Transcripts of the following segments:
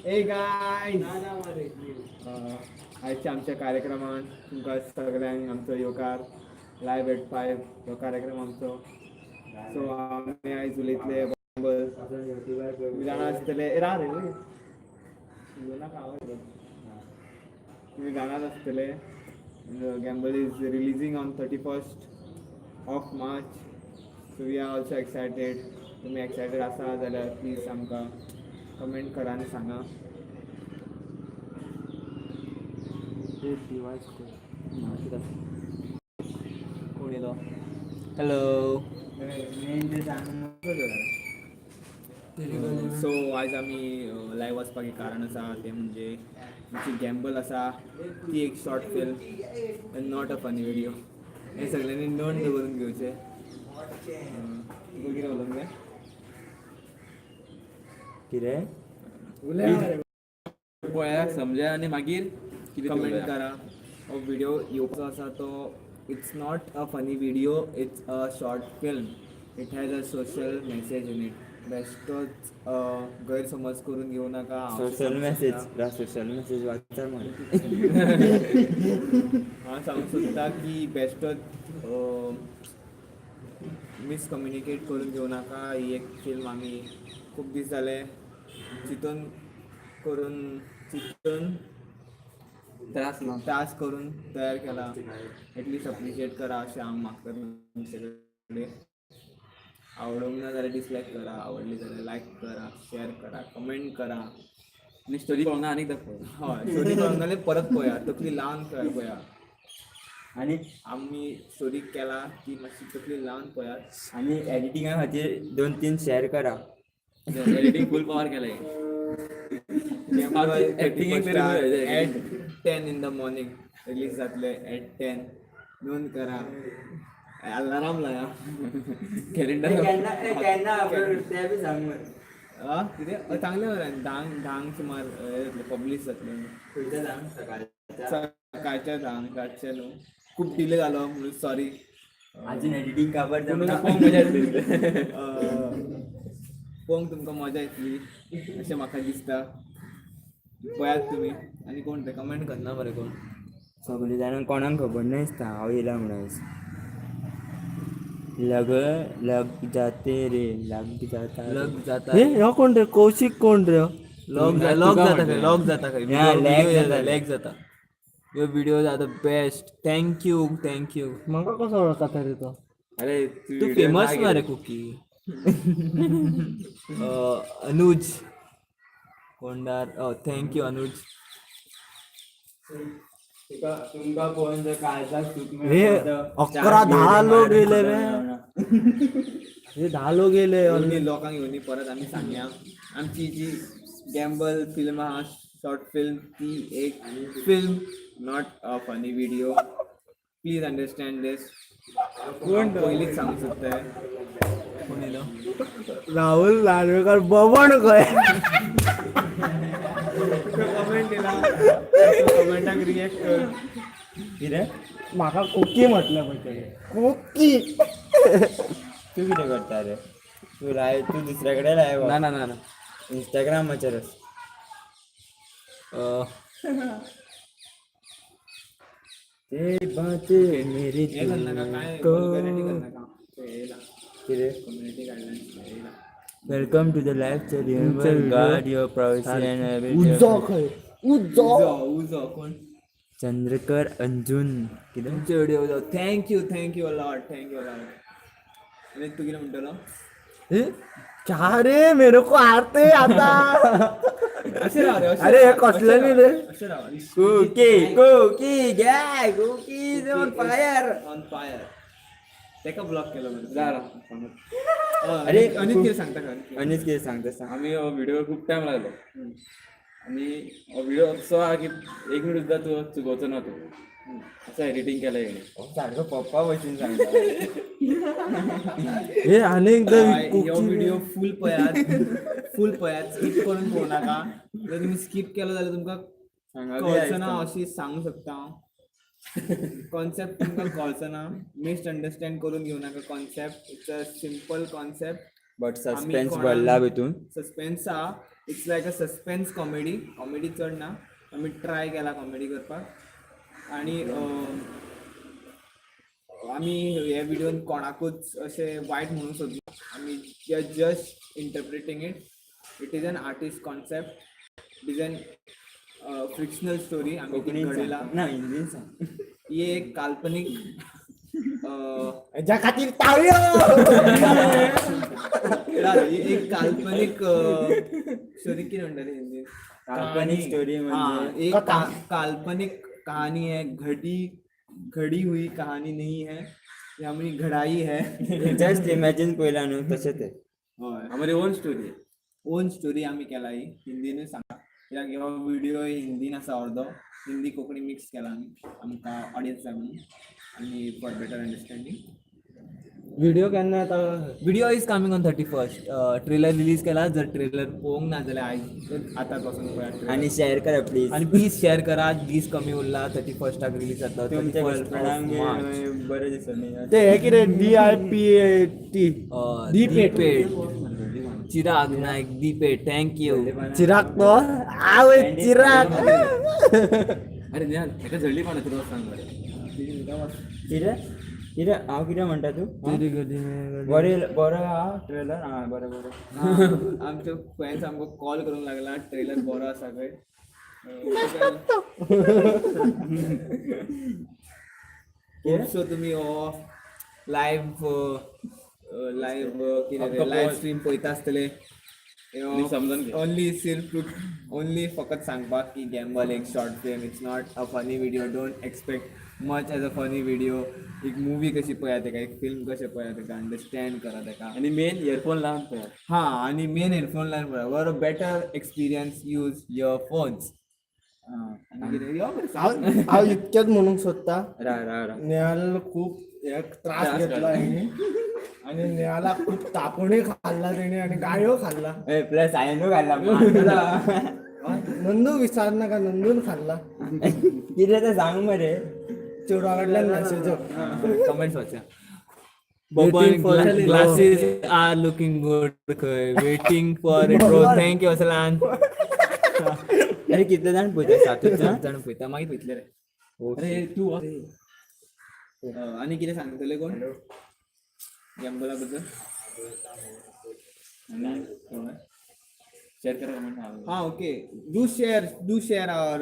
ए guys, आयच्या आमच्या कार्यक्रमान तुमकां सगळ्यांक आमचो येवकार. लायव्ह एट 5 हो कार्यक्रम आमचो. सो आमी आयज उलयतले. तुमी जाणा आसतले. ए, राव रे, उलोवं नाका, आवाज येता. तुमी जाणात आसतले, Gamble is releasing on 31st of March, so we are also excited. तुमी एक्सायटेड आसा जाल्यार प्लीज आमकां कमेंट करा आनी सांगा. डिवायस. कोण येयलो? हॅलो. सो आयज आमी लायव्ह वचपाक एक कारण आसा, तें म्हणजे आमची गॅम्बल आसा ती एक short film and not a funny video, हें सगळ्यांनी नोंद दवरून घेवचें. तुका कितें उलोवंक जाय? कितें? उलय. पळया, समजा आनी मागीर कितें कमेंट उलया. करा. हो व्हिडिओ येवपाचो आसा तो it's not a funny video, it's a short film. It has a social message in it. बेश्टोच गैरसमज करून घेवं नाका. हांव अशें सोशल सांगूंक मेसेज. सोदता. सोशल मेसेज वाचता मरे. हांव सांगूंक सोदता की बेश्टोच मिसकम्युनिकेट करून घेवं नाका. ही एक फिल्म आमी खूब दीस जाले चिंतून करून, चिंतून त्रास ना. त्रास करून तयार केला. एटलिस्ट अप्रिशिएट करा अशें हांव मागता तुमचे कडेन. आवडूंक ना जाल्यार डिसलायक करा, आवडली जाल्यार लायक करा, शेअर करा, कमेंट करा. आनी स्टोरी कळना आनी एकदां पळय. हय, स्टोरी कळूंक जाल्यार परत पळया, तकली लावन पळया. आनी आमी स्टोरी केला ती मातशी तकली लावन पळयात. आनी एडिटिंगा खातीर दोन तीन शेअर करा. एडिटींग फूल पावर केलें. Acting एक तरी बरी. At 10 in the morning release जातले. एट 10 नोंद करा, अलाराम लाया. कॅलेंडर. केन्ना ते बी सांग. आ, कितें? चांगले बरें, 10क सुमार हें जातलें, पब्लीश जातलें. खंयच्या 10क? सकाळच्या? सकाळच्या 10क, रातचे न्हू. खूब डिले जालो म्हणून सॉरी. अजून एडिटींग काबर. पळोवंक मजा येतली. पळोवंक तुमकां मजा येतली अशें म्हाका दिसता. पळयात तुमी. आनी कोण ते कमेंट करना मरे कोण. सगळे जाणांक कोणाक खबर नासता हांव येयला म्हणून. लग लग जाते रे, लग जाता रे. लग जाता. हे, ह्यो कोण रे? कौशिक कोण रे? लॉक लॉक जाता खंय, लॉक जाता खंय. Yeah, lag जाता. लॅग जाता. Your videos are the best. Thank you, thank you. म्हाका कसो वळखता रे तो? अरे, तू फेमस मरे कुकी. अनुज कोंडार, thank you अनुज. तुमकां पळोवन जर काळजाक सूख हे, 11-10 लोक येयले रे. हे 10 लोक येयले. येवनी लोकांक येवनी, परत आमी सांगया, आमची जी गॅम्बल फिल्म आहा, शॉर्ट फिल्म, ती एक film, not a funny video. Please understand this. पयलींच सांगूंक सोदताय. कोण येयलो? राहुल नार्वेकर बबन खंय. कमेंट दिला, कमेंटाक रिएक्ट कर. कितें? म्हाका कुकी म्हटलं पळय, कुकी. तूं कितें करता रे? तूं लाय, तूं दुसऱ्या कडेन लाय. ना ना ना ना. इंस्टाग्रामाचेर आस. ते बाते मेरे हें करनाका काय, को वल्गॅरिटी करनाका. ते येयला. कितें? कम्युनिटी गायडलायन्स येयला. Welcome to the live chat. Guard your privacy and उजो खंय, उजो. उजो, उजो कोण? चंद्रकर अंजुन कितें. तुमचे video. Thank you, thank you a lot, thank you a lot. आनी तूं कितें म्हणटलो? हे, चारे मेरे को आरते आता. अशें राव रे, अशें अरे, हे राव, कसले अशें न्ही राव, रे. अशें राव. Cookie cookie gay cookie is on fire. On fire. तेका ब्लॉक केलो मरे. जा रा. अरे, आनी कितें सांगता का? आनीच कितें सांगता, सांग. आमी हो व्हिडिओ खूब टायम लागलो आनी हो व्हिडिओ असो आहा की एक मिनिट सुद्दां तूं चुकोवचो ना तूं. असो एडिटींग केलें हेणें. हो सारको पप्पा भशेन सांगता. हे, आनी एकदा. हो व्हिडिओ फूल पळयात, फूल पळयात, स्कीप करून पळोवं नाका. जर तुमी स्कीप केलो जाल्यार तुमकां सांगा बी कळचो ना. आयकता. अशी सांगूंक शकता हांव, कॉन्सेप्ट तुमकां कळचो ना. मिसअंडरस्टँड करून घेवं नाका concept. It's a simple concept. But suspense भरला भितून. सस्पेन्स आहा. It's like a suspense comedy. Comedy चड ना, आमी ट्राय केला कॉमेडी करपाक. आनी आमी हे व्हिडियोन कोणाकूच अशें वायट म्हणूंक सोदना. आमी just interpreting it. It is an artist concept. It is an fictional story. आमी ती कोंकणीन घडयला. सांग ना, हिंदीन सांग. ही एक काल्पनीक हेच्या खातीर टाळयो. ही एक काल्पनीक स्टोरी. कितें म्हणटाले हिंदीन? काल्पनिक स्टोरी हाँ, म्हणजे एक काल्पनिक कहानी है. घड़ी घड़ी हुई कहानी नहीं है, ये हमने घड़ाई है. जस्ट इमॅजिन पयला न्हू तशें तें. हय. आमची ओन स्टोरी. ओन स्टोरी आमी केला. ही हिंदीनूय सांगा कित्याक हो व्हिडियो हिंदीन आसा. अर्दो हिंदी कोंकणी मिक्स केला आमी, आमकां ऑडियन्स जाय म्हणून आनी फॉर बेटर अंडरस्टँडींग. व्हिडिओ केन्ना येता? Video is coming on 31st. Trailer release केला. जर ट्रेलर पळोवंक ना जाल्यार आयज आतांच वचून पळयात trailer. आनी शेअर करा प्लीज. आनी प्लीज शेअर करा. दीस कमी उरला. 31 स्टाक रिलीज जातलो. तुमच्या 31st of गर्लफ्रेंडांक March. बरें दिसत. ते हे कितें, DIPAT? दीपेट. दीपेट. Chirag Naik दीपेट, thank you. Chirag तो आवय चिराग. अरे नेहाल, हेका झडली पानां तुका सांग मरे. कितें कितें, हांव कितें म्हणटा तूं? बरें, बरो आहा ट्रेलर. आं, बरें बरें. आमचे फॅन्स आमकां कॉल करूंक लागला, ट्रेलर बरो आसा खंय. सो तुमी हो लायव्ह लायव्ह कितें लायव्ह स्ट्रीम पळयता आसतले. आनी समजून घे. ओनली सिर्फ ओनली फकत सांगपाक की गॅम्बल एक short film. It's not a funny video. Don't expect much as a funny video. एक मुवी कशी पळया तेका, एक फिल्म कशें पळया तेका, अंडरस्टँड करा तेका. आनी मेन इयरफोन लावन पळयात. हा, आणि मेन हेडफोन लावन पळया, बरो better experience. Use your phones. आनी कितें यो बरें हांव सांग. हांव इतकेंच म्हणूंक सोदता, रा रा रा. नेहाल खूप एक त्रास घेतला हेणी आणि नेहाला खूप तापोणूय खाल्ला तेणे आणि गाळयो खाल्ला. ए, प्लस हांवेनूय घातला मारतलो. नंदू विचार नाका, नंदून खाल्ला. कितें तें सांग मरे. चेडवा कडल्यान मॅसेज. कमेंट्स वाचा. Waiting Baban for glasses are looking good खंय. Waiting for it bro. Thank you Aslan. अरे, कितले जाण पळयता? सातूच जाण. जाण पळयता, मागीर पळयतले रे. अरे तूं आनी कितें सांगतले कोण गॅम्बला बद्दल? शेअर करा कमेंट. हा, okay. Do share, do share our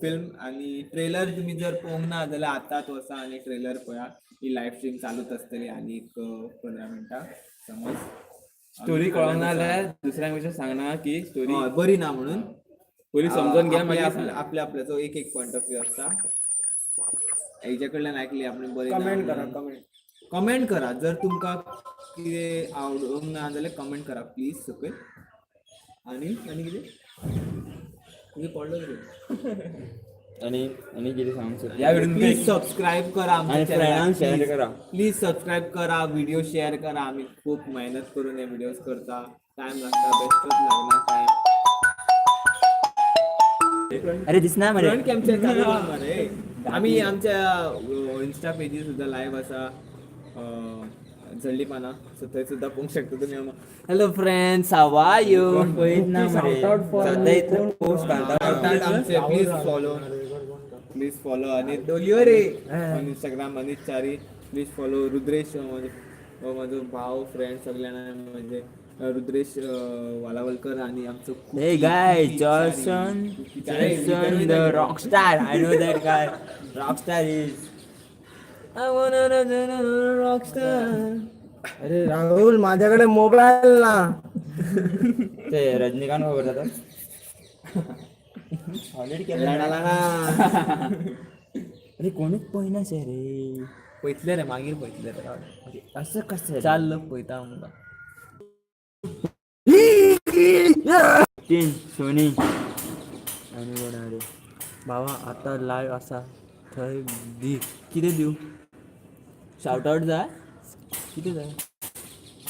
film. आणि ट्रेलर तुम्ही जर पळोवंक ना जाल्यार आतांच वचा आनी ट्रेलर पळया. ही लायव्ह स्ट्रीम चालूच आसतली आनी एक 15 मिनटां समज. स्टोरी कळोंक ना जाल्यार दुसऱ्यांक विशय सांगना की स्टोरी हय, बरी ना म्हणून. पयलीं समजून घ्या, मागीर सांगा. आपल्या आपल्याचो एक एक पॉइंट ऑफ व्यू आसता. हेच्या कडल्यान आयकली आपण बरी. कमेंट करा, कमेंट. कमेंट करा. जर तुमकां कितें आवडूंक ना जाल्यार कमेंट करा प्लीज सकयल. आनी आनी कितें तुगे पडलो कितें? आनी आनी कितें सांगूंक सोदता? ह्या व्हिडियोन प्लीज सबस्क्राईब करा. आणि फ्रेंडांक शेअर करा. प्लीज सबस्क्राईब करा, व्हिडिओ शेअर करा. आम्ही खूप मेहनत करून हे व्हिडिओज करता. टाइम लागता, बेस्टच लागना टाइम. अरे, दिसना मरे. फ्रंट कॅमचे चालू कर मरे. आम्ही आमच्या इन्स्टा पेजीर सुद्धा लायव्ह आसा, झडली पाना. सो थंय सुद्धा पळोवंक शकता तुमी. Hello friends, how are you? कोण पळयत ना मरे. Shout out for सद्दां इतलो पोस्ट घालता. आमचे प्लीज फॉलो, प्लीज फॉलो. आणि डोलियो रे on Instagram, Anish Chari, please follow. Rudresh म्हजो, हो म्हजो भाव, फ्रेंड सगळ्यांना म्हणजे रुद्रेश वालावलकर आणि आमचो Hey Cookie, guys, Cookie Chari. Johnson, Cookie Chari. Johnson, the rock star. I know that guy. Rock star is. Rockstar. अरे राहुल, माझ्याकडे मोबाईल ना. ते रजनीकांत खबर जाता. हॉलिड केलं. लाडा लाडा. अरे, कोणूच पळयना शे रे. पळयतले रे, मागीर पळयतले रे. असं कसं रे? चार लोक पळयता आमकां. तीन सोनी आणि कोण आहा रे? बाबा, आता लायव्ह आसा थंय दी. कितें दिवं? शावट आवट जाय? कितें जाय?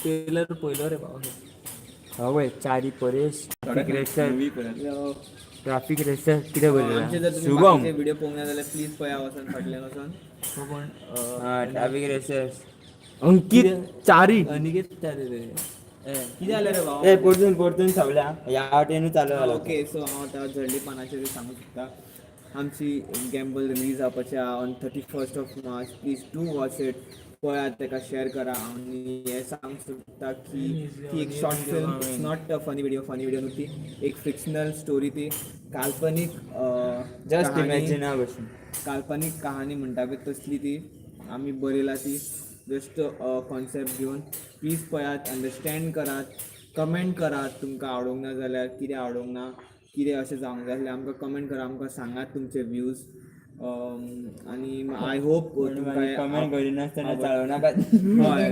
ट्रेलर पयलो रे बाबा. हवय चारी परेश ट्राफिक रेसर. मूवी पळयात. ट्राफिक रेसर कितें आमचे जर बरयला तुमी शुभम. बाकीचे व्हिडिओ पळोवंक ना जाल्यार प्लीज पळया वचोन, फाटल्यान वचोन. हो कोण? हा, ट्राफिक रेसर. अंकित चारी. अनिकेत चारी रे. कितें जालें रे भावा? ए, परतून परतून सगळ्या ह्या वाटेनूच चालू जाला. ओके, सो हांव आतां झडली पानाचेर सांगूंक सोदता. आमची गॅम्बल रिलीज जावपाची आहा on 31st of March. Please do watch it. पळयात तेका, शेअर करा. आनी हें सांगूंक सोदता की ती एक short film, it's not a funny video. Funny video न्हू ती, एक फिक्शनल स्टोरी ती, काल्पनीक जस्ट कहानी. इमॅजिना भशेन. काल्पनीक कहानी म्हणटा पळय तसली ती आमी बरयला ती, जस्ट कॉन्सेप्ट घेवन. प्लीज पळयात, अंडरस्टँड करात, कमेंट करात. तुमकां आवडूंक ना जाल्यार कितें आवडूंक ना, कितें अशें जावंक जाय जाल्यार आमकां कमेंट करा, आमकां सांगात तुमचे व्यूज. आनी I hope तुमकां कमेंट करिनासतना चाळोवं नाका. हय,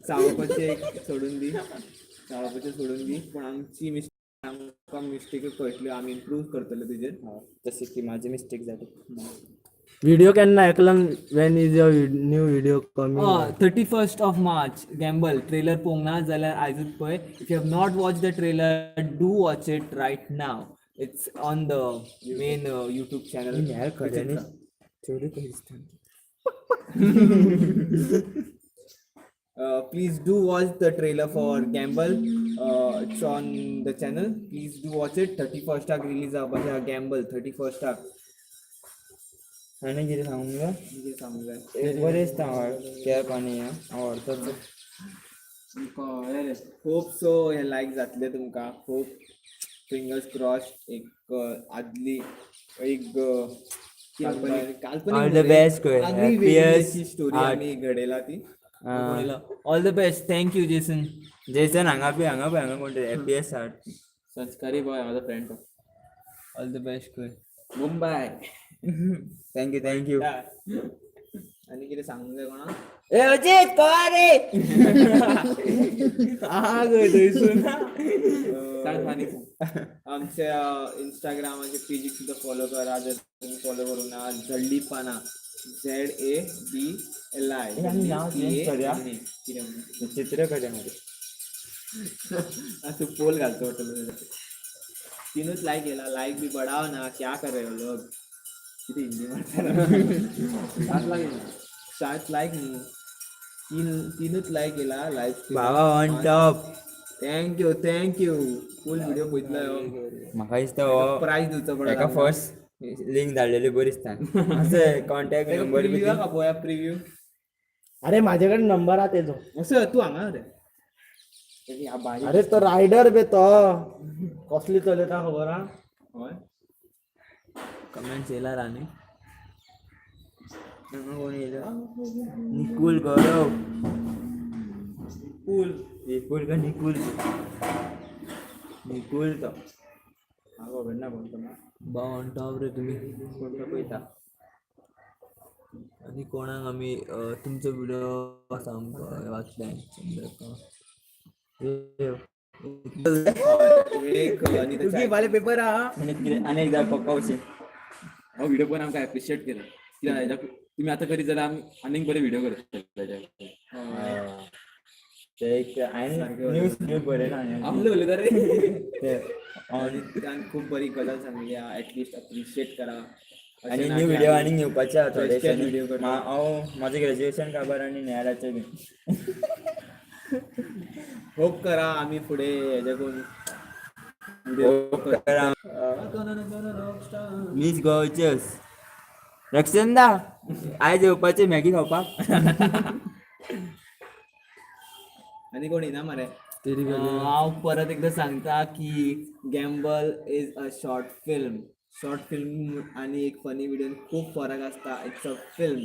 चाळोवपाचें एक सोडून दी, चाळोवपाचें सोडून दी, पूण आमची मिस्टेक, आमकां मिस्टेक्यो कळटल्यो, आमी इम्प्रूव करतले तेजेर. जशें की माझी मिस्टेक जाली. व्हिडिओ केन्ना एकलन? When is your new video coming? 31st of March. Gamble trailer पळोवंक ना जाल्यार आयजूच पळय. If you have not watch the trailer, do watch it right now. It's on the main YouTube channel. यार, खऱ्यांनी चडूच दिसता. Please do watch the trailer for Gamble. It's on the channel. Please do watch it. Thirty फर्स्टाक release जावपाचें gamble, 31स्टाक. आनी कितें सांगूंक जाय? कितें सांगूंक जाय? एक बरें दिसता हांव कॅप आनी हें हांव व्हरतलो. होप सो हे लायक जातले तुमकां. Hope, fingers cross. एक आदली एक काल्पनीक काल्पनीक All the best, Koy. आगळी वेगळी Happiest अशी स्टोरी art. आमी घडयला ती. All the best, thank you Jason. Jason हांगा पळय, हांगा पळय, हांगा कोण तरी हॅपिएस्ट आर्ट. संस्कारी बॉय, माझा फ्रेंड तो. All the best Koy. Mumbai. Thank you, thank you. आनी कितें सांगूंक जाय कोणाक? ए अजित, कवा रे? आगो थंयसून. सांग आनी सांग. आमच्या इंस्टाग्रामाचे पेजीक सुद्दां फॉलो करा जर तुम्ही फॉलो करूंक ना. झडली पानां, ZADLI. ए, आमी नांव change करूया. कितें म्हणून? चित्र कडेन मरे. असं पोल घालतो पडटलो. तिनूच लायक केला. लायक बी बढाव ना. क्या कर रहे हो लोग? किती हिंदी मारता. सात लाख. 7 लायक न्हू, तीन, तीनूच लायक केला लायक. बाबा on top. Thank you, thank you. Full video पळयतलो हो. म्हाका दिसता हो प्रायज दिवचो पडटा. एका फर्स्ट लिंक धाडलेली बरी दिसता अशें कॉन्टॅक्ट नंबर बी. प्रिव्यू पळोवया, प्रिव्यू. अरे, माझ्याकडे नंबर हा तेजो. असं तू हांगा रे. अरे, तो रायडर बे तो, कसली चलयता खबर हा. हय. कमेंट्स येयला आनी हांगा कोण येयला? निकुल गौरव. पूल. निकुल का निकुल? निकुल तो हांव खबर ना कोण तो. बा ऑन टॉप रे तुम्ही. कोण तो पळयता. आनी कोणाक आमी तुमचो व्हिडिओ सांग वाचले. एक आनी तुगी फाल्यां पेपर आहा. आनी कितें आनी एकदां पप्पा. हो व्हिडिओ पण आमकां एप्रिशिएट केला कित्याक तुमी आतां करीत जाल्यार आमी आनीक बरे व्हिडिओ करतले तेज्यार. ते एक हांवें न्यूज न्यू बरयला हांवें. आमले उलयता रे. ते आनी त्यान खूप बरी गजाल सांगली. एटलिस्ट अप्रिशिएट करा. अशें आनी ना न्यू की व्हिडिओ आमी आनीक येवपाचे आहा थोडे Wasted दिसांनी. video करता. हांव म्हाजें ग्रॅज्युएशन काबार आनी न्यायालयाचें बी. होप करा आमी फुडें हेजे करून video. करा. मिस गोवचेस रक्षंदा, आयज येवपाचें मॅगी खावपाक. आनी कोण येना मरे? हांव परत एकदां सांगता की Gamble is a short film. Short film आनी एक फनी व्हिडिओ खूब फरक आसता. It's a film,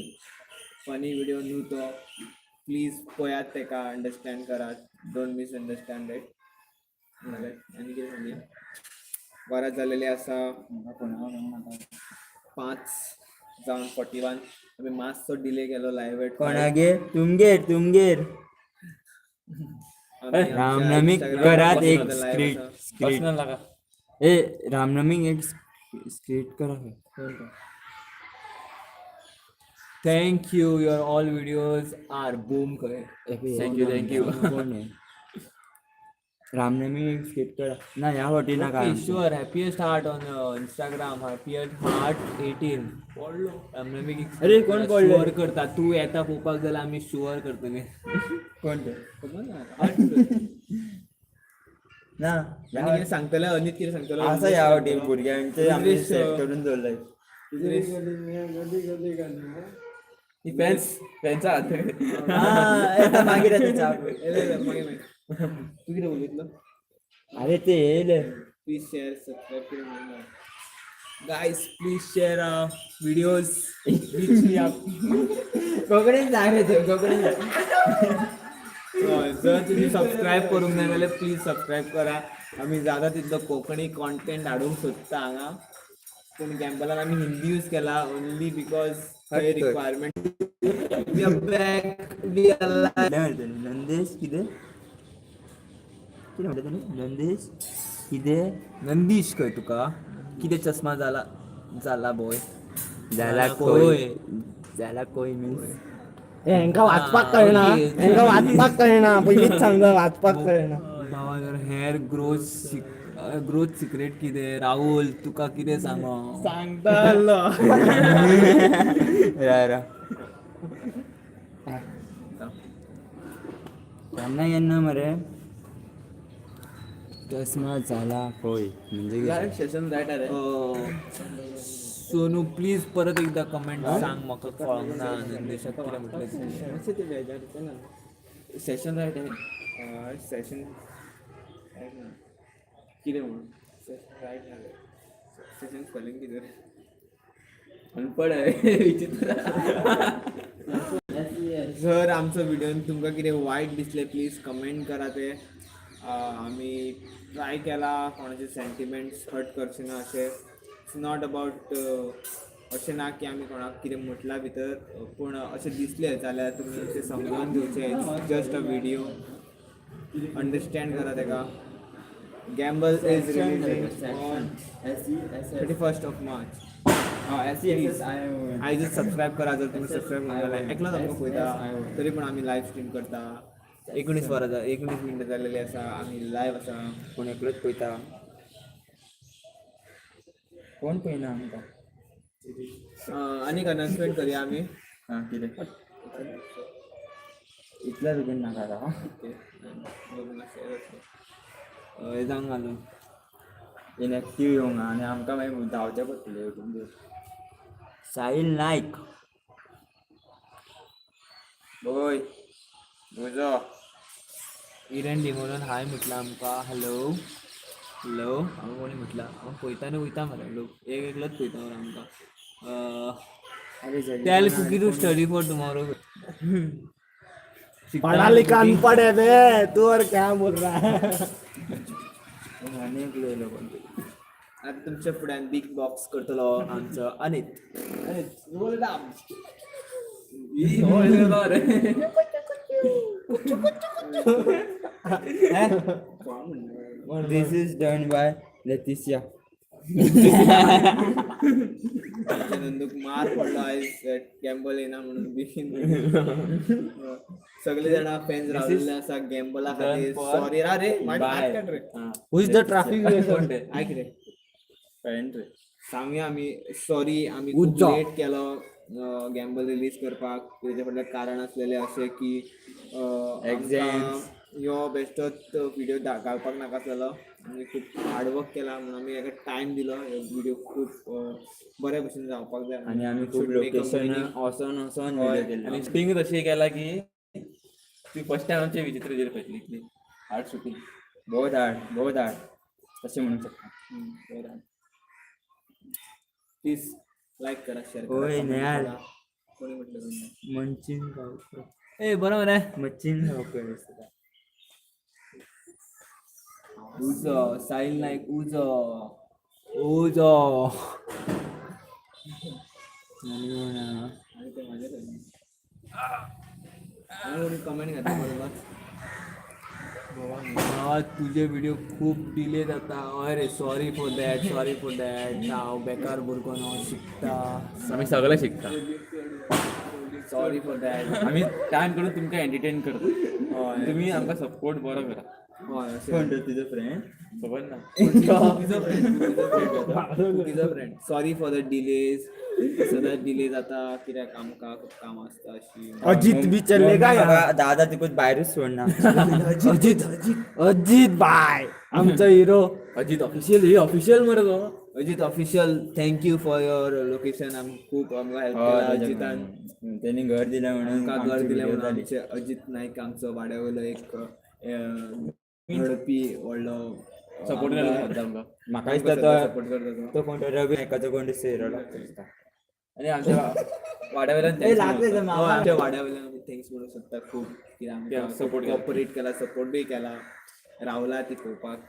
funny video न्हू तो. प्लीज पळयात तेका, अंडरस्टँड करात, don't misunderstand it. आनी कितें सांगया? वरां जालेली आसा 5 जावन 41. आमी मातसो डिले केलो लायव्ह. कोणागेर? तुमगेर, तुमगेर. रामनमीक करात एक स्क्रीट स्क्रीट. पर्सनल नाका. ए, रामनमीक एक स्क्रीट करा. Thank you, your all videos are boom खंय. Thank you, thank you. कोण हे? रामनमीक एक स्क्रीट करा ना ह्या फावटी नाका. Okay, sure. Happiest heart on Instagram, happiest heart 18. अरे, कोण पडलो? शुअर करता. तू येता पळोवपाक जाल्यार आमी शुअर करतले. कोण ते? खबर ना. ना. आनी कितें सांगतले अनित, कितें सांगतलो? आसा ह्या फावटी भुरग्यांचे आमी रुद्रेश, सेट करून दवरलाय. ही फॅन्स फॅन्सा. हा, मागीर येता च्या. मागीर तूं कितें उलयतलो? अरे ते येयले. प्लीज शेअर, सबस्क्राईब कितें म्हणून. Guys, please share videos which we up. कोंकणीन सांग रे तूं, कोंकणीन सांग. हय, जर तुम्ही सबस्क्राईब करूंक ना जाल्यार प्लीज सबस्क्राईब करा. आमी जाता तितलो कोंकणी कॉन्टेंट हाडूंक सोदता हांगा, पूण गॅम्बलान आमी हिंदी यूज केला ओन्ली because थंय requirement. We are back, we are live. कितें म्हणटा तेणी? नंदेश कितें कितें म्हणटा तेणी? नंदेश कितें? नंदीश खंय तुका कितें चश्मा जाला जाला बॉय. जाला कोय, जाला कोय मिन्स हेंका वाचपाक कळना, हेंका वाचपाक कळना, पयलींच सांगता, वाचपाक कळना. बाबा, जर हेअर ग्रोथ ग्रोथ सिक्रेट कितें? राहुल, तुका कितें सांगो? सांगतालो. रा रा केन्ना केन्ना मरे चश्मा जाला कोय म्हणजे कितें? सेशन रायट रे. सोनू, प्लीज परत एकदा कमेंट सांग, म्हाका कळोंक ना नंदेशाक कितें म्हटलें तुवें. मातशें ते बेजारचें ना. सेशन रायट आहे. सेशन कितें म्हणून? सेशन रायट ना, सेशन स्पेलिंग कितें रे? अनपड आहे, विचित्र. जर आमचो व्हिडिओन तुमकां कितें वायट दिसलें, प्लीज कमेंट करा. ते आमी ट्राय केला कोणाचे सेंटिमेंट्स हर्ट करचे ना अशें. It's not about अशें ना की आमी कोणाक कितें म्हटलां भितर, पूण अशें दिसलें जाल्यार तुमी तें समजून घेवचें. It's just a video, understand करा तेका. Gamble is releasing on 31st of March. आयजच सबस्क्रायब करा जर तुम्ही सबस्क्राईब करूंक जाल्यार. एकलोच आमकां पळयता तरी पण आमी लायव्ह स्ट्रीम करता. 19 वरां 19 मिनटां जाल्लेली आसा, आमी लायव्ह आसा. कोण एकलोच पळयता, कोण पळयना आमकां. आनीक अनाउन्समेंट करया आमी. आं, कितें इतल्या बेगीन नाका राव. ओके, हेजांक घालून इनएक्टीव येवंक ना आनी आमकां मागीर धांवचें पडटलें. साहिल नायक बोय म्हजो. इरण डिमोनोन हाय म्हटलां आमकां. हॅलो हॅलो, हांव कोणी म्हटलां हांव पळयता आनी वयता मरे. लोक एक एकलोच पळयता मरे आमकां. अरे. Tell Cookie to study for tomorrow. पढ़ा लिखा अनपढ़ है बे तू और क्या बोल रहा है? आनी एकलो येयलो कोण तरी. आता तुमच्या फुड्यान बिग बॉक्स करतलो आमचो Anit. Anit, roll it up. रे. This is done by Leticia. आमच्या नंदूक मार पडलो आयज गॅम्बल येना म्हणून बेगीन. सगळे जाणां फॅन्स रावलेले आसा गॅम्बला खातीर. सॉरी रा रे, मात काड रे. Who is the traffic? कोण ते? ऐक रे. फ्रेंड रे. सांगूया आमी सॉरी, आमी खूब उज्जो. लेट केलो गॅम्बल रिलीज करपाक. तेजे फाटलें कारण आसलेलें अशें की Exams. यो बेश्टोच व्हिडियो घालपाक नाका आसलेलो. आमी खूब हार्डवर्क केला म्हणून आमी हेका टायम दिलो. व्हिडिओ खूब बऱ्या भशेन जावपाक जाय. आनी आमी खूब Should make a location meaning. वचोन वचोन हय. व्हिडिओ केल्लो. आनी शूटिंग तशी केला की ती फर्स्ट टायम आमचे विचित्र जेर पळयतली इतली हार्ड शूटिंग. बहुत हार्ड, बहुत हार्ड अशें म्हणूंक शकता. प्लीज लायक करा, शेअर करा, ओय, comment Nehal. करा. कोणी म्हटलं तुम्ही? मंचीन गांवकर. ए, बरो मरे. मच्छीन गांवकर दिसता. उजो, साहिल नाईक, उजो उजो. आनी कोण आहा? आणि ते माझ्या आणि कोणी कमेंट घातली बरोबर. भावा, तुझे व्हिडिओ खूप डिले जाता. अरे, sorry for that, sorry for that. हांव बेकार भुरगो न्हू, शिकता. आमी सगळें शिकता. Sorry for that. आमी टायम काडून तुमकां एंटरटेन करता. हय. तुमी आमकां सपोर्ट बरो करा. हय, अशें. कोण तो तुजो फ्रेंड? खबर ना. तुझो friend. Sorry for the delays. सदांच डिले जाता कित्याक आमकां खूब काम आसता अशी. अजित बी चल्ले काय? दादा तुका भायरूच सोडना. अजित, अजित, अजित बाय, आमचो हिरो. अजित ऑफिशियल, ही ऑफिशियल मरे तो. Ajit official, thank you for your location. आम खूब आमकां हेल्प केला अजितान. त्यांनी घर दिलं म्हणून. आमकां घर आमची दिलें video म्हणून जाली. आमचे अजित नाईक आमचो वाड्या वयलो एक घडपी व्हडलो. सपोर्ट करता सद्दां आमकां. म्हाका दिसता तो सपोर्ट करता तो. तो कोण तो रवी नायकाचो कोण तो सोयरो लागता दिसता. आनी आमच्या वाड्या वयल्यान ए, लागले ते मामा. हय, आमच्या वाड्या वयल्यान आमी thanks म्हणूंक सोदता खूब कित्याक आमकां support केला. कॉपरेट केला, सपोर्ट बी केला, रावला ती पळोवपाक.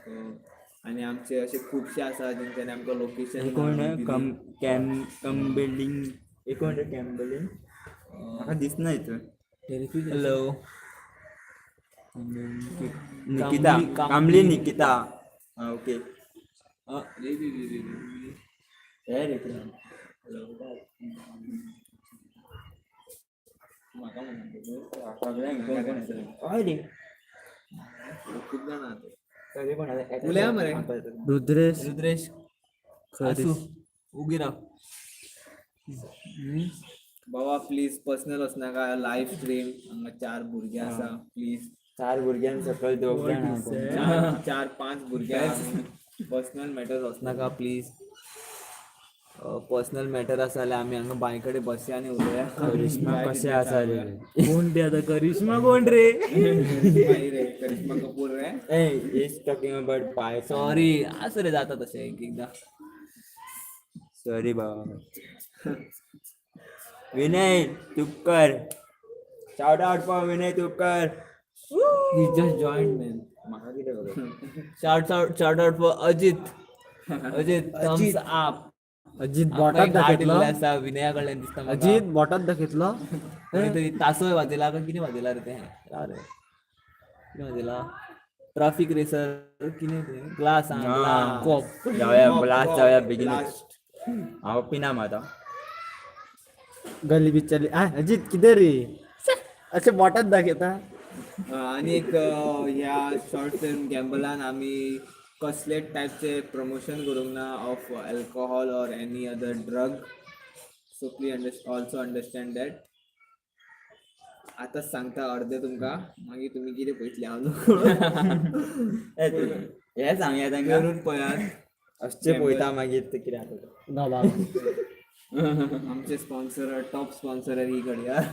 आनी आमचे अशे खुबशे आसा जेंच्यांनी आमकां लोकेशन हे कोण कम कॅम कम बिल्डींग, हे कोण रे कॅम बिल्डींग? म्हाका दिसना हितून. हॅलो. निकिता कांबली निकिता. हा, ओके. रे रे रे रे रे. हे रे. म्हाका म्हणून सगळ्यांक कोण कोण आसा? हय रे. खूब जाणां आसा. सगळे कोण आसा? उलया मरे. रुद्रेश. रुद्रेश आसूं, उगी राव बाबा. प्लीज पर्सनल वचनाका. लायव्ह स्ट्रीम, हांगा चार भुरगे आसा, प्लीज. चार भुरग्यां सकयल दोग जाण आहा कोण. चार चार पांच भुरगे, पर्सनल मॅटर्स वचनाका प्लीज. पर्सनल मॅटर आसा जाल्यार आमी हांगा बांय कडेन बसया आनी उलोवया. करिश्मा कशें आसा रे? कोण ते आता? करिश्मा कोण रे? करिश्मा ही रे, करिश्मा कपूर रे. ए, is talking about bye. Sorry, आसूं रे, जाता तशें एक एकदां. सॉरी बाबा. Vinay Tupkar, shout out for Vinay Tupkar. He just join man. म्हाका कितें खबर. Shout out, shout out for Ajit. Ajit, thumbs up. Ajit आमकां बोटात एक हार्ट दाखयतलो. दिल्लें आसा विनया कडल्यान दिसता म्हाका. अजित बोटात दाखयतलो. कोणी तरी तासोय वाजयला काय कितें वाजयला रे तें? राव रे, कितें वाजयला? ट्राफीक रेसर कितें तें? ग्लास आं, ग्लास. कॉप. जावया, ब्लास्ट जावया बेगीन. हांव पिना आता. गली बिचारी. आ अजित कितें रे, अशें बोटात दाखयता. आनी एक ह्या शॉर्ट फिल्म गॅम्बलान आमी कसलेच टायपचे प्रमोशन करूंक ना of alcohol or any other drug, so please also understand that. आतांच सांगता अर्दे तुमकां, मागीर तुमी कितें पळयतले हांव न्हू. ए, हे सांगया तांकां. करून पळयात. अशें पळयता मागीर ते कितें जाता तें. ना बाबा. आमचे स्पॉन्सर, टॉप स्पॉन्सर ही घडयाळ.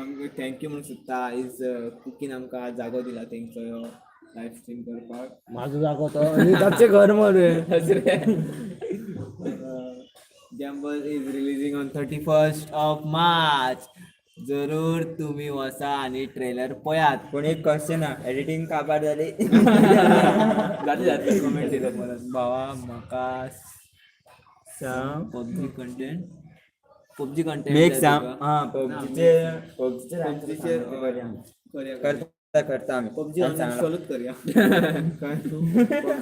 आमकां thank you म्हणूंक सोदता. आयज कुकीन आमकां जागो दिला तेंचो लायव स्ट्रीम करपाक. माझो जागो तो आनी ताचें घर मरे. Gamble is releasing on 31st of March. जरूर तुम्ही वसा आणि ट्रेलर पळयात. पूण एक क्वेश्चन आहा, एडिटींग काबार जाली? जातली जातली. कमेंट दिता परत बाबा म्हाका. Some PUBG content, PUBG content. Make some. हा, पबजीचे पबजीचे पबजीचे करया. करूया. करता करता आमी. पबजी आनी सांगला. अनइन्स्टॉलूच करूया. पबजी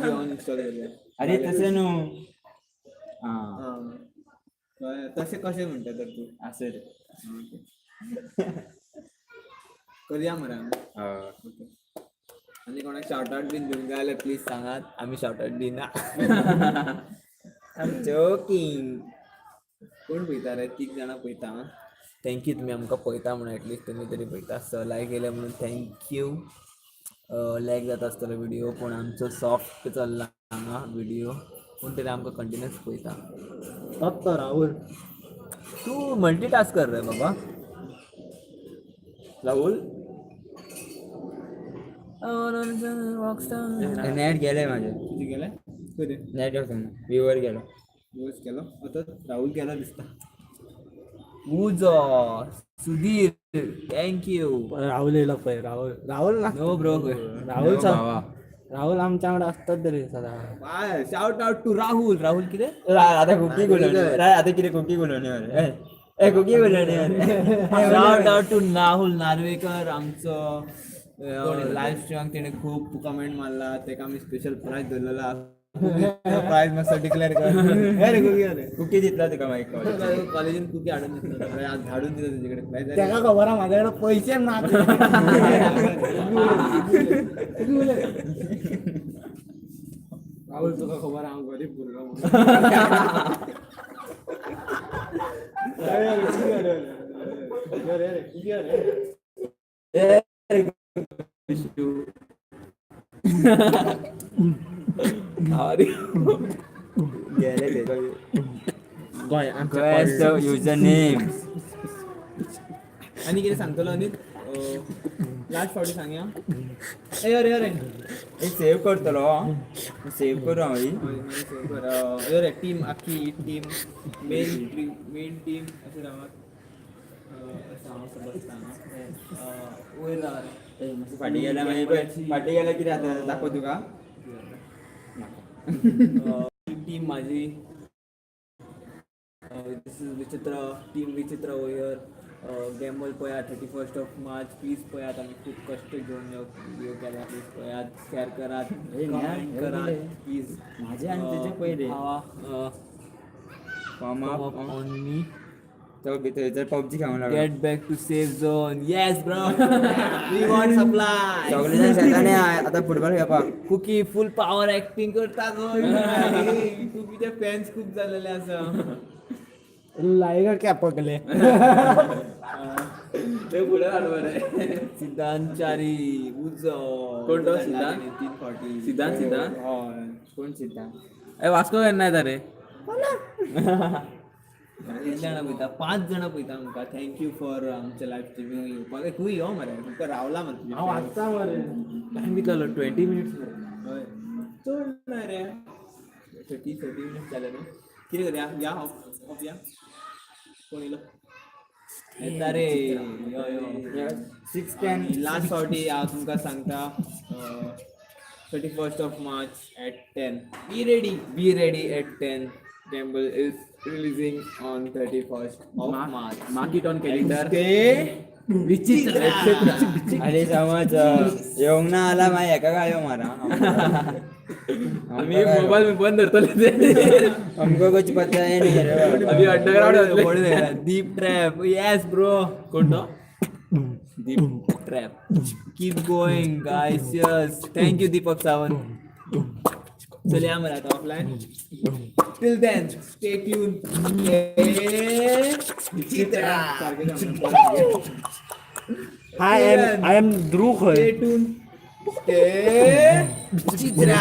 अनइन्स्टॉल करूया. अरे, तशें न्हू. हा. हा. कळ्ळें. तशें कशें म्हणटा तर तूं? आसूं रे. करूया मरे आमी. हय. ओके. आनी कोणाक शाउट आउट बीन दिवंक जाय जाल्यार प्लीज सांगात, आमी शाउट आउट दिना. I'm joking. कोण पळयता रे? तीग जाणां पळयता. Thank you, तुमी आमकां पळयता म्हणून. एटलिस्ट तुमी तरी पळयता. सो लायक केलें म्हणून thank you. लॅग जाता आसतलो व्हिडिओ, पूण आमचो सॉफ्ट चल्ला हांगा व्हिडिओ, पूण तरी आमकां कंटिन्यूस पळयता. तोच तो राहुल. तूं मल्टीटास्क कर रे बाबा. राहुल, नेट गेले माझे. किती गेले? कितें? नेट वचना, व्ह्यूवर गेलो. दिवस गेलो आतां. राहुल गेलो दिसता. उजो सुधीर, thank you. Rahul येयलो पळय. राहुल, राहुल ना. No bro. राहुल. No, बाबा. राहुल आमच्या वांगडा असतात रे सदा. Shout out to Rahul. Rahul कितें? आता कुकी उलोवणी, आता कितें कुकी उलोवणी मरे. ए ए, कुकी उलोवणी मरे. Shout out to Rahul Narvekar. आमचो लायव्ह स्ट्रीमाक तेणे खूब कमेंट मारला, तेका आमी स्पेशल प्रायज दवरलेला. प्रायज मातसो डिक्लेअर कर. हे रे कुकी रे. कुकी दितला तुका मागीर. कॉलेजीन कुकी हाडून दितलो, आज धाडून दिता तुजे कडेन प्रायज. तेका खबर आहा म्हाज्या कडेन पयशे ना. राहुल, तुका खबर, हांव गरीब भुरगो म्हणून. अरे, अरे, अरे, अरे, अरे. गेले ते. गोंय आमच्या युजर नेम. आनी कितें सांगतलो अनीत? लास्ट फावटी सांगया. ए अरे अरे. एक सेव करतलो, सेव करू हांव ही. अरे, टीम, आख्खी टीम, मेन मेन टीम अशें रावात. अशें हांव असो बसता हांगा, वयर रावात. ए, मातशें फाटीं गेल्या मागीर पळय, फाटीं गेल्यार कितें जाता दाखोव तुका. टीम माझी, this is Vichitra team, Vichitra वयर. गॅम्बल पळयात, 31st of March, please पळयात. आमी खूब कश्ट घेवन ह्यो व्हिडिओ केला. प्लीज पळयात, शेअर करात, ए, न्या, कमेंट हे करात. कितें? प्लीज. माझे आनी तेजे पयले. On me. तो थंयसर पबजी खेळूंक लागलो. Get back to safe zone. Yes bro, we want supply. सगळे जाण शेतांनी आतां फुटबॉल खेळपाक. कुकी फुल पावर ऍक्टिंग करता गो. कुकीचे फॅन्स खूप झालेले आसा. लायगा क्या पकले. ते फुडें हाड मरे. सिद्धांत चारी उजो. कोण तो सिद्धांत? तीन फावटी. सिद्धांत, सिद्धांत. हय. कोण सिद्धांत? ए, वास्को केन्ना येता रे? कितले जाणां पळयता? पांच जाणां पळयता आमकां. Thank you for आमच्या लायव्ह स्ट्रिमींग येवपाक. ए, खंय यो मरे, तुमकां रावला मरे. हांव वाचता मरे. टायम कितलो जालो? 20 मिनिट्स मरे. हय, चड ना रे, 30 30 मिनिट्स जाले न्हू. कितें करया? या, ऑफ ऑफ या. कोण येयलो? येता रे, यो यो. 6:10. लास्ट फावटी हांव तुमकां सांगता, 31st of March at 10, be ready, be ready at 10. Gamble is releasing on 31st of March. Mark it on calendar. विचित्र. अरे, समज येवंक ना जाल्यार मागीर हेका गाळयो मारा. आमी मोबायल बंद धरतले ते. हमको कुछ पता ही नहीं रे. आमी अंडरग्राउंड. दीप ट्रॅप, येस ब्रो. कोण तो? दीप trap. Keep going guys. Yes, thank you Deepak Sawant. चलया मरे आता offline. Till then stay tune. Vichitra. Hi, I am Dhruv खंय. Stay tune, stay Vichitra.